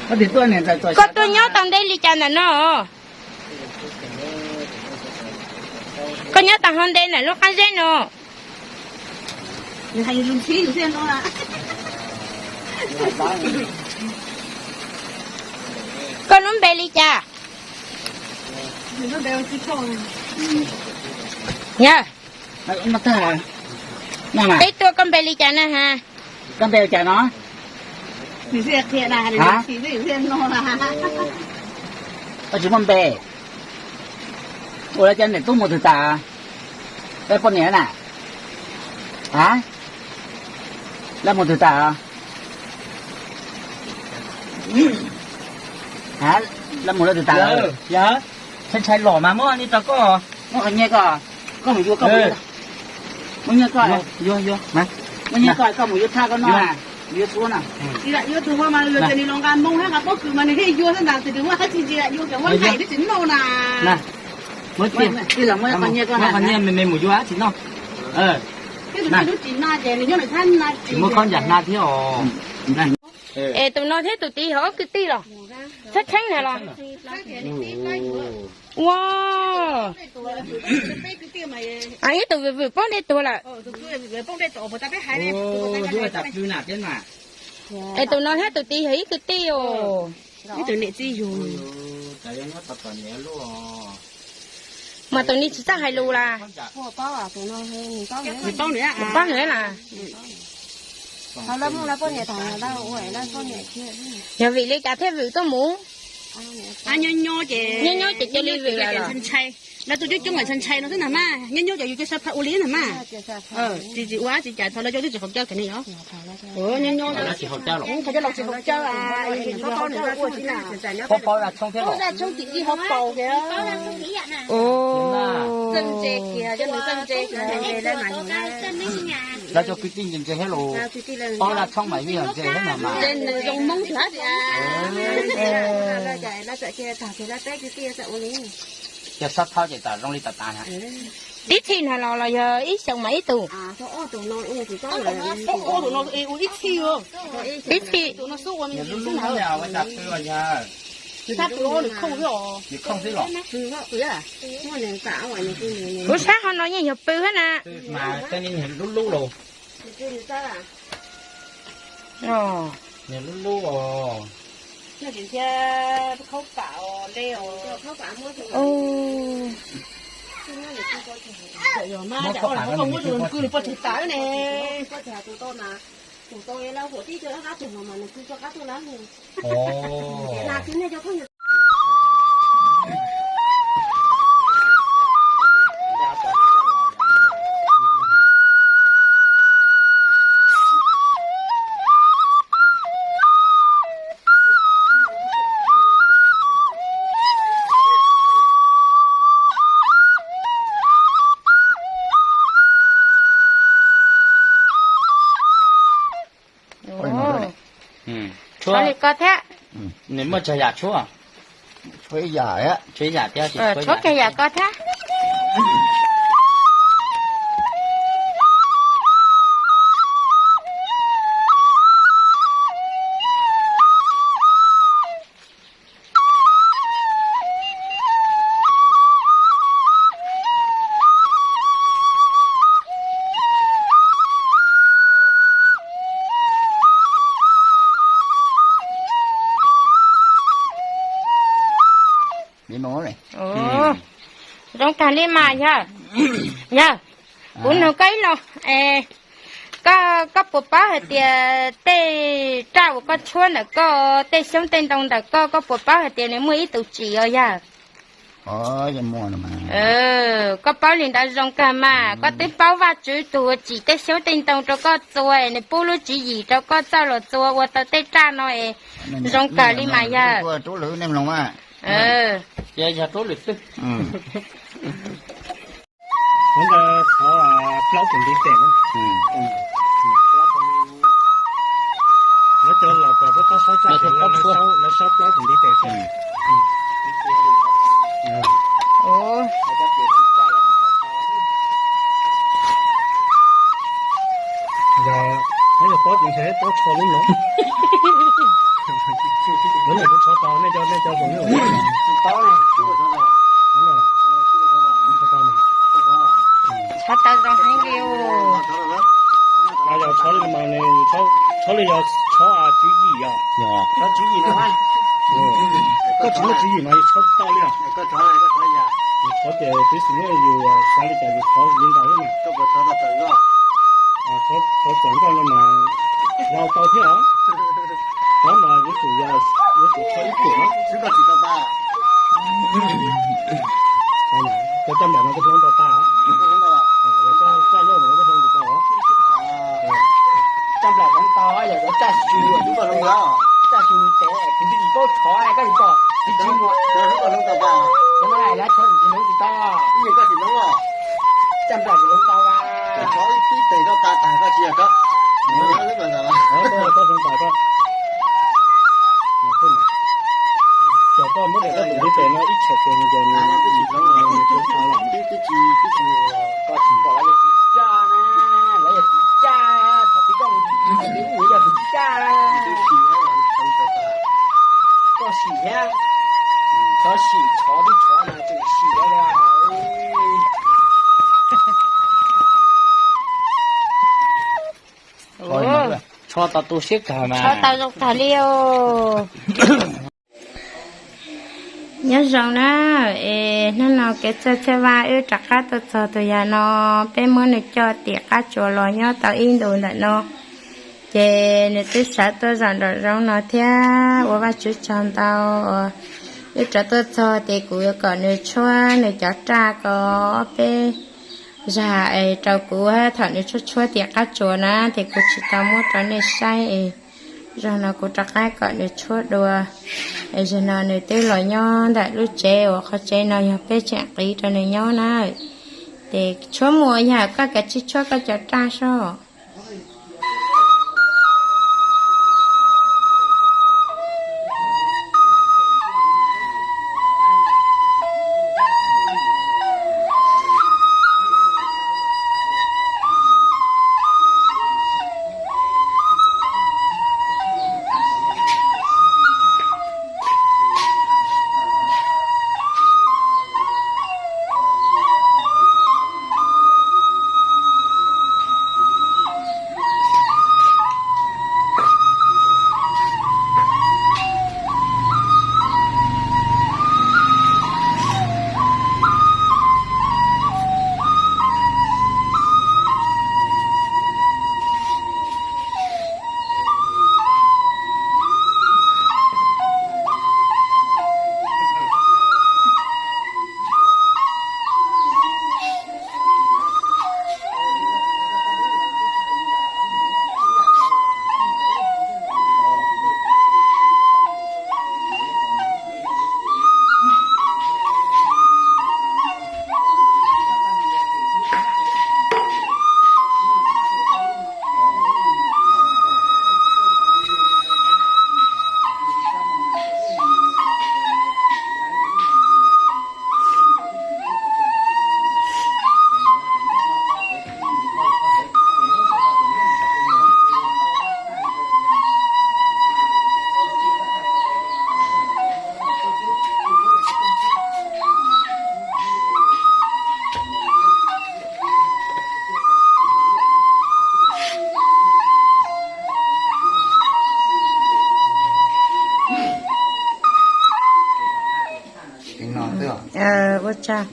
Koj tuaj nyob tau ntev li cas ntawm no? Koj nyob tau hauv ntev ntawm lub qab zeb no? Koj lub npe li cas? Yog, teb tuaj koj npe li cas na has? Koj npe li cas no? Koj tsis muaj npe. Ua li cas niam tub mus twg tas? Peb poj niam na. A, lawv mus twg tas? A, lawv mus lawv twg tas? Ntshai ntshai los mas muab li rau koj. Muab qhov nyiaj koj, koj mus yuav koj, muab nyiaj koj, yuav yuav, muab nyiaj koj koj mus yuav thaj koj noj, yuav suab na. Yuav tus ho mas yog tias nws los nqa moo thiab nqa pob kws mas nws thiaj yuav xwb ntag, tus twg muaj dab tsi ntsia yuav cov muab nqaim twb tsis noj na. Muab tiag, muab qhov nyiaj koj na, qhov nyiaj me me mus yuav dab tsis noj. Thiab tus twg twb tsis noj ces nws nyob nws thab na tsis muab khob ncaws hna thiab os. Es tus no thiab tus tid yog ob kwv tij los? Txheeb txheeb na los? Ua, ib tug vwm vwm poob dej tuag lawm. Es tus no thiab tus tid yog ib kwv tij os. Mas tus ni tsis txawj hais lus las? Paub nws las? Yog vim li cas thiaj vwm tuaj mus? Nyob nyob ces cia li vwm lawm los? Lawv tus coob coob mas ntshai ntshai no xwb ntag mas, nyob nyob ces yus cia sab phaj ua li ntag mas. Tsis tsis ua tsis cas, thaum lawv cov twb tsis haus cawv kiag ne yom. Nyob nyob, thaum cov laus tsis haus cawv, paub paub zaj tshoob thiab los? Zaj tshoob tim ib hauv paus kiag. Txawj ntse kiag, cov nws txawj ntse kiag, ntse ntse lawv mas yus. Lawv cov kwv tij ntse ntse thiab los? Paub zaj tshoob mas yeej yog ntse thiab no mas. Nws zoo Hmoob thiab tias, lawv txawm cia tag kiag lawv peb kwv tij txawm ua li. Cov sab thawj ces tam zoo li tam tas na. Tib txhij na los los yog ib xyoos mas ib tug? Ib txhij. Nws khooj xwb los? Kuv saib qhov no yeej yog pw thiab na. Mas tej niag lub lub los? Niag lub lub os. Muab khob pam rau nws, nws poj tseg tas ne. Tshuav li koj thiab. Nws muaj tsawg yam tshuab? Tshuab ib yam thiab. Tshuab kiag yam koj thiab. Zoo kawg li mas yawg. Yawg, kuv nug koj ib lo, koj, koj puas paub hais tias tej raj uas koj tshuab ntawm koj, tej xyoob tej ntoo ntawm koj, koj puas paub hais tias nws muaj ib tug tsim os yawg? Koj paub li ntawd zoo kawg mas, koj twb paub Vajtswv tus uas tsim tej xyoob tej ntoo rau koj txua, nws pub lub tswv yim rau koj txawj los txua ua tau tej raj no es zoo kawg li mas yawg. Yog rab lwm xwb. Ntawd thov plaub tus ntiv tes na. Lawv cov laus kom pab pab saub tsa, lawv saub plaub tus ntiv tes xwb. Yog, yog pob ces ntshe pob tsho lub no. Lawv no kuv tshov tau, nej cov, nej cov zoo ne. Tshov tau zoo heev li. Yog tshov li mas nws, tshov li yog tshov tswv yim os. Tshov tswv yim no, koj tsis muaj tswv yim mas yus tshov tsis tau li os. Yus tshov ces piv xam yus xav li cas yus tshov li ntawd xwb mas. Tshov txawm nkoj no mas yau tau thiab os. Tshov mas yuav tsum, yuav tsum tshov ib puas na. Cov caj nplam no koj hloov tau tas, yog caj loj mas koj hloov tsis tau. Caj nplam hloov tau, yog cov caj xyus, caj xyus tes kuv twb tsis paub tshov, koj tsis pom tsis tsis muaj. Cov no lawv tshov tsis hloov tsis tau. Caj nplam hloov tau a. Tshov ib tes koj tas tas koj tsis yog tshov. Koj hloov tas koj. Ces koj muab tias koj tus ntiv tes no ib tshawm kiag no ces nws twb tsis hloov, nws twb tsis hloov los. Twb tsis, twb tsis, koj tsis pom lawv yog tiv caj na, lawv yog tiv caj, thaum twg koj mus tiv caj, koj sim thiab, tshov sim tshov twb tshov mas tseem sim li. Tshov tau tu siab kawg mas. Tshov tau zoo kawg li os. Nyob zoo na, es hnub no kev txawj txhawj vaj wb rov qab tuaj txog tus yam no, peb muab nws coj tim qab tsuas los nyob tau ib ntus ntawm no, ces nws twb sawv tuaj zaum nraum zoov no thiab, ua Vajtswv tsaug ntau uas wb rov tuaj txog ces kuv yuav kom nws tshuab nws cov raj ko ob peb zag es rau kuv, thaum nws tshuab tshuab tim qab tsuas na ces kuv tsis tau muab rau nej saib es zaum no kuv rov qab kom nws tshuab dua. Es zaum no nws twb los nyob ntawm lub tsev uas qhov tsev no yog peb tseem qiv rau nws nyob na. Ces tshuab mus yam koj kav tsij tshuab koj cov raj soj. Ua tsaug.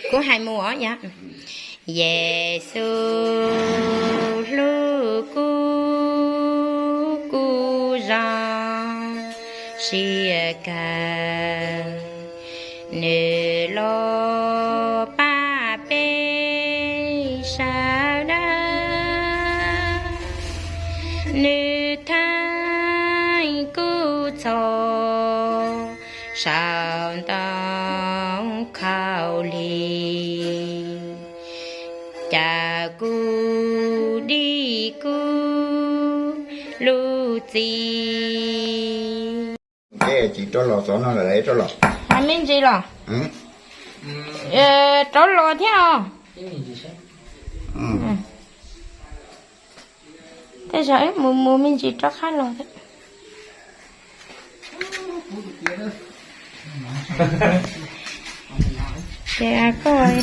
Kuv hais mus os. Yexus hlub kuv, kuv zoo siab kawg. Nws los pab peb sawv daws, nws theej kuv txho saum ntoo khaus li, cas kuv dim kuv lub txim. Tsis rov los xov no lawm, rov los. Mas me ntsis los? Rov los thiab os. Tej zaum wb mus mus me ntsis rov qab los thiab. Ces koj,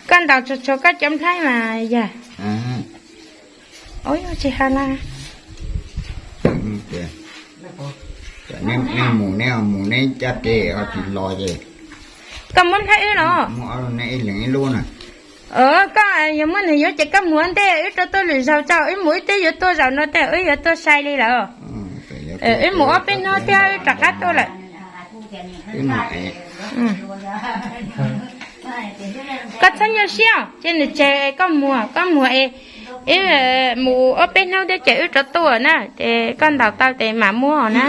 koj ntaus tso tso koj cov nplhaib mas yog. Ua tsis hais na. Nej mus neb mus neb caj ke ho tsis los ces koj muab nplhaib wb los. Muab neb ib leeg ib lub na. Koj yog muaj neeg yuav ces koj mus ua ntej, wb rov tuaj lwm zaus tso, wb mus wb twb yuav tuaj zaum no tiag, wb yuav tuaj sai li lawm. Wb mus ob peb hnub thiab wb rov qab tuaj lawm. Koj txhob nyuaj siab, ces nws tseg koj muag, koj muag es wb mus ob peb hnub thiab ces wb rov tuaj na, ces koj ntaus tau ces mam muab na.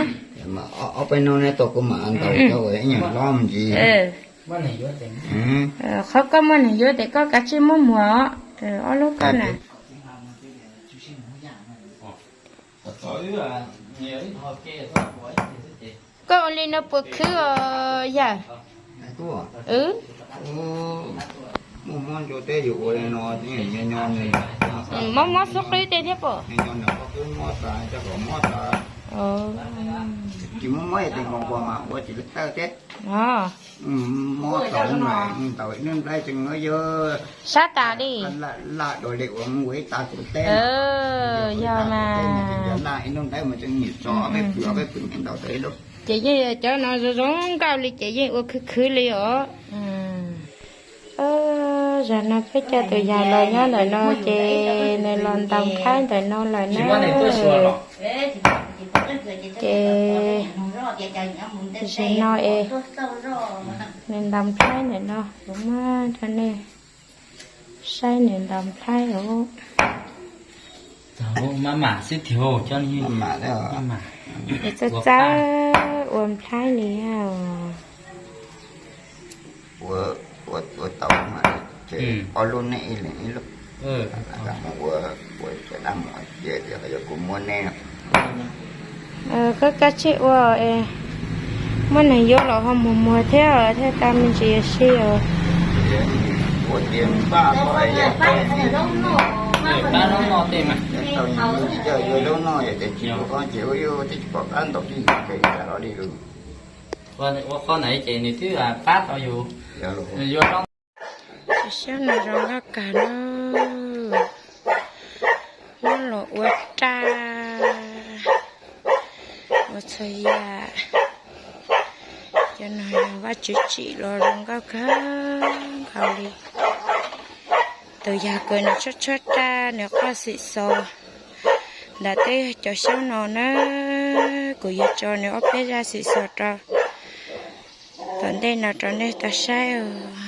Ob peb hnub neb tuaj kuv mam ntaus rau ib nyuag hlob me ntsis. Qhov koj muaj neeg yuav ces koj kav tsij muab muag os, ob lub koj na. Koj ua li no puas khwv os yawg? Mob mob xub qwb tej thiab pom. Tsis muaj mob es tes nkaus mas ua tsis tawj thiab. Mob tau mas ntaus ib lub nplhaib tseem yog sab tas li. Laj dua li uas mus ua ib tag kuv teb. Yog mas. Laj ib lub nplhaib mas tseem nyiam tso peb pw peb pw ntaus tau ib lub. Ces yeej cov no zoo zoo nkauj li ces yeej ua khwv khwv li os. Zaum no peb coj tus yawg los nyob ntawm no ces nws los ntaus nplhaib ntawm no lawm na. Ces zaum no es nws ntaus nplhaib ntawm no, kuv muab rau nej saib nws ntaus nplhaib os. Maj mam xwb tiag, cov txawj txawj ua nplhaib li. Ua tau mas ces ob lub neb ib leeg ib lub. Ua ua dab mus cia tias yog kuv muab neb no. Koj kav tsij ua es muaj neeg yuav los ho mus muag thiab thiaj tau me ntsis si os. Ua tias npaj ko es tau nyiam me ntsis coj yuav zaub noj yom, ces tsis ua ko ces ua yuav tib tsis pom qab ntaus tib yam pem tas los li lawm. Ua qhov ntawd ces nws twb pab tau yus. Xyoo no zoo nkauj kawg na, muab los ua raj, ua txhua yam. Cov no yog Vaj Tswv tsim los zoo nkauj kawg nkaus li. Tus yawg ko nws tshuab tshuab raj nws qoj xim xos ntawm tej cov xyoob no na, kuv yuav tso nws ob peb zaj xim xos rau tom ntej no rau nej tau saib os.